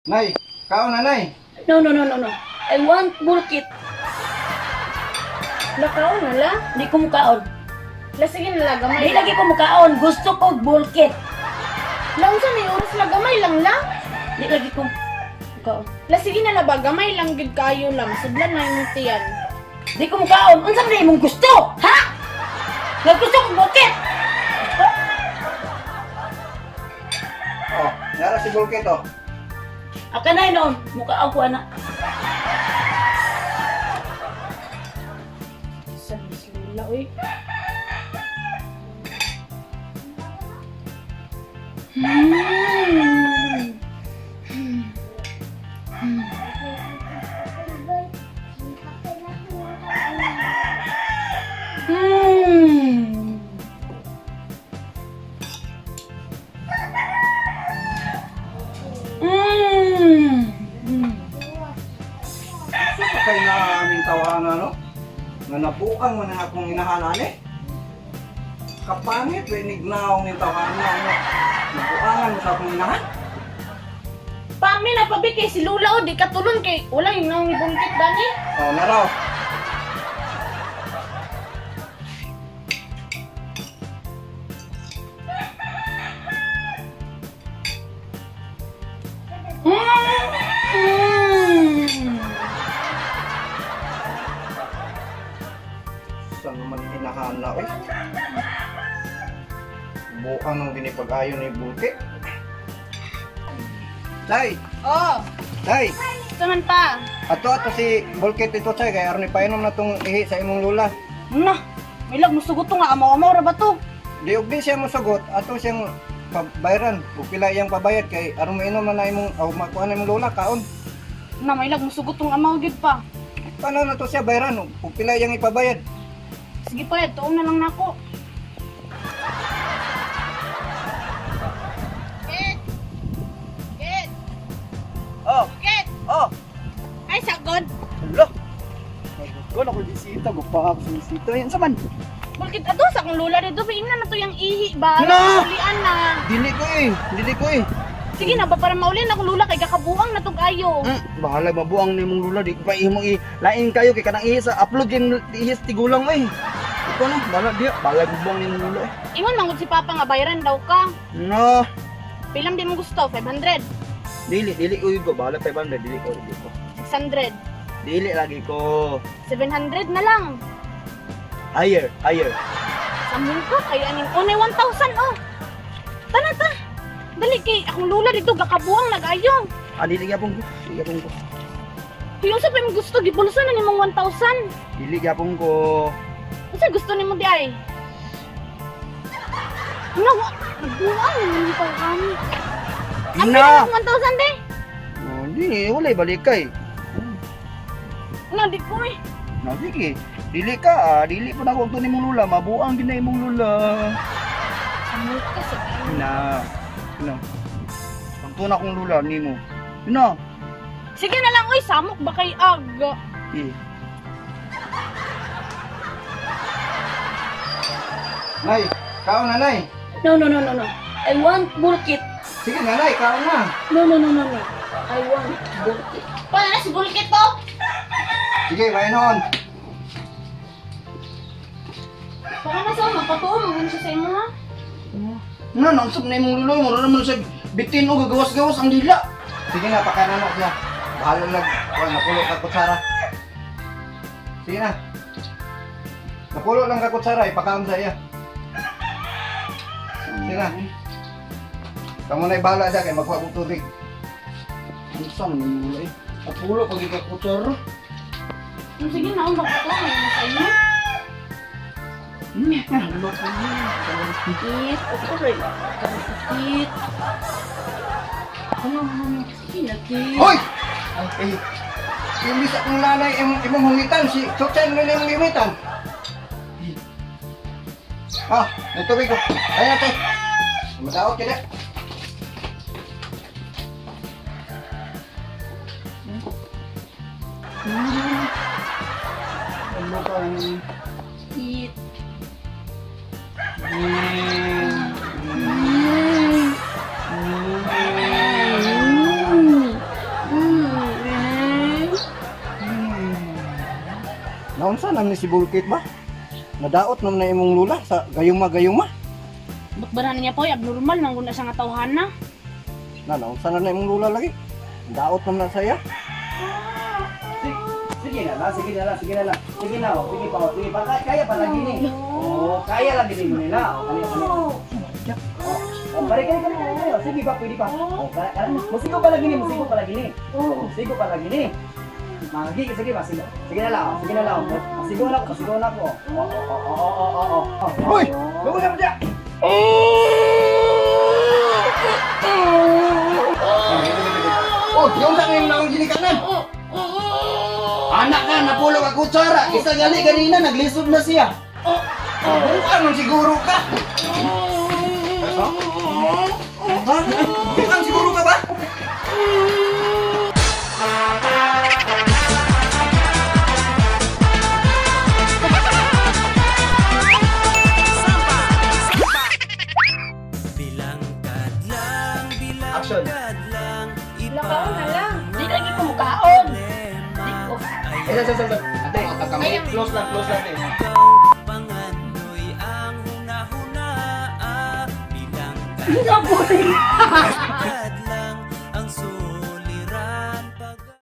Nay, kaon na, nay. No, no, no, no, no. I want bulkit. Nakaon na la. Di ko mukaon. La sige na la gamay. Di lagi ko mukaon. Gusto ko bulkit. La unsa may oras la gamay lang la. Di lagi ko mukaon. La sige na la ba gamay lang gid kayo la. Masudlan na imong tiyan. Di ko mukaon. Unsa man imong gusto? Ha? Nga gusto ko bulkit. Oh, nara si bulkit oh. Aka na noon, mukaon ko ana. Sa lula oy. Sa kay na aming tawanan no? Nga nabuang man ang akong inahanan eh. Kapangit ba nignaong ning tawanan no? Nabuangan mo sa akong inahan. Pami na pabi kay si Lula o di katulon kay wala yung nang ibungkit dani. Oh, naraw. Saan naman inahan na eh? Buang nung ginipag-ayon ni Bulkit. Tay! Oh, Tay! saman pa. Ato ato si Bulkit ito tay kay aron ipainom na tong ihi sa imong lula. Na, may lag musugot to nga amaw-amaw ra ba to? Di og di siya mosugot ato siyang pabayaran ug pila iyang pabayad kay aron mainom na na imong aw makuha na imong lula kaon. Na, may lag musugot tong amaw gid pa. Paano na to siya bayaran ug pila iyang ipabayad? Sige pa, tuong na lang nako. Get! Get! Oh, Get! oh. Ay, sagod! Hala. Ko na ko bisita, gupa ako sa bisita. Yan sa man. Bulkit ato sa akong lula dito, bain na to yung ihi ba? Na! Maulian na. Dili ko eh, dili ko eh. Sige na ba para maulian akong lula kay kakabuang na tog ayo. Bahala mabuang ni imong lula, di ko pa imong i lain kayo kay kanang ihi sa upload din ihi sa tigulang eh. Iko na, bahala di, bahala mabuang ni imong lula eh. Ingon man gud si Papa nga bayaran daw ka. No. Pilam di mo gusto, 500. Dili, dili ko ko, bahala 500, dili ko, dili ko. 600. Dili lagi ko. 700 na lang. Higher, higher. Samong ka kay aning onay 1,000 oh. Tana ta. Dali kay akong lula dito gakabuang nag-ayo. Ah, dili gyapon ko, dili gyapon ko. Yung sa pa gusto gibulsa na nimong 1,000. Dili gyapon ko. Unsa gusto nimo di ay? Ano? Nagbuang naman pa kami. Na. Ang 1,000 de. Oh, di, walay balik kay. Na di ko eh. Na sige. Dili ka, ah, dili pa na ako ni imong lula, mabuang gid na imong lula. Samot ka sa Na. Na. Pagtuna akong lula nimo. Na. Sige na lang oy, samok ba kay aga? Eh. Nay, kaon na nay. No, no, no, no, no. I want bulkit. Sige na nay, kaon na. No, no, no, no, no. I want bulkit. Paano na si Bulkit to? Sige, mainon. Baka na sa magpatuo mo siya sa imo ha. Na, nausap na imong lula, mura naman sa bitin o gagawas-gawas ang dila. Sige na, pakanan na siya. Bahala lang. Kuha, napulo ka kutsara. Sige na. Napulo lang ka kutsara, ipakaon sa iya. Sige na. Kamu na ibahala siya kay magkuha kong tubig. Ano sa man imong lula eh? Napulo pag ikaw kutsara. Sige na, magpatuo mo sa imo. Ano ko Kit, okay. Kit. Ano, sige na, Kit. Hoy! Eh, imbis akong nanay imong hungitan, si Chuchan na imong gimitan. Ah, may tubig ko. Ay, ate. Madaot ka na. Ano ka? Kit. Naunsa nam ni si Bulkit ba? Nadaot nam na imong lula sa gayuma-gayuma. Ba't ba na niya po, abnormal, mangguna siya nga tawhana. Na naunsa na na imong lula lagi. Daot nam na saya. Sige na lang, sige na lang, sige na lang. Sige na, oh, sige pa, oh, sige pa. Kaya, kaya pa lagi ni. Oh, kaya lagi ni mo nila. Oh, kani, kani. Oh, pare, kani, kani, kani. Oh, sige pa, pwede pa. Oh, kaya, kaya. Musigo pa lagi ni, musigo pa lagi ni. Musigo pa lagi ni. Magi, sige pa, sige. Sige na lang, oh, sige na lang. Oh. Musigo na ako, musigo na ako. Oh, oh, oh, oh, oh, oh, oh. Hoy! Lugo na diya. Oh, yung sa ngayong naong ginikanan. Anak ka, napulog ang kutsara. Isa gali ganina, naglisod na siya. Bukan man siguro ka. Ha? Bukan siguro ka ba? Action. Lakaon na lang. Di lagi ko mukaon. Di ko. Eh, sa, sa, sa. Ate, close lang, close lang. Ate. Nga po.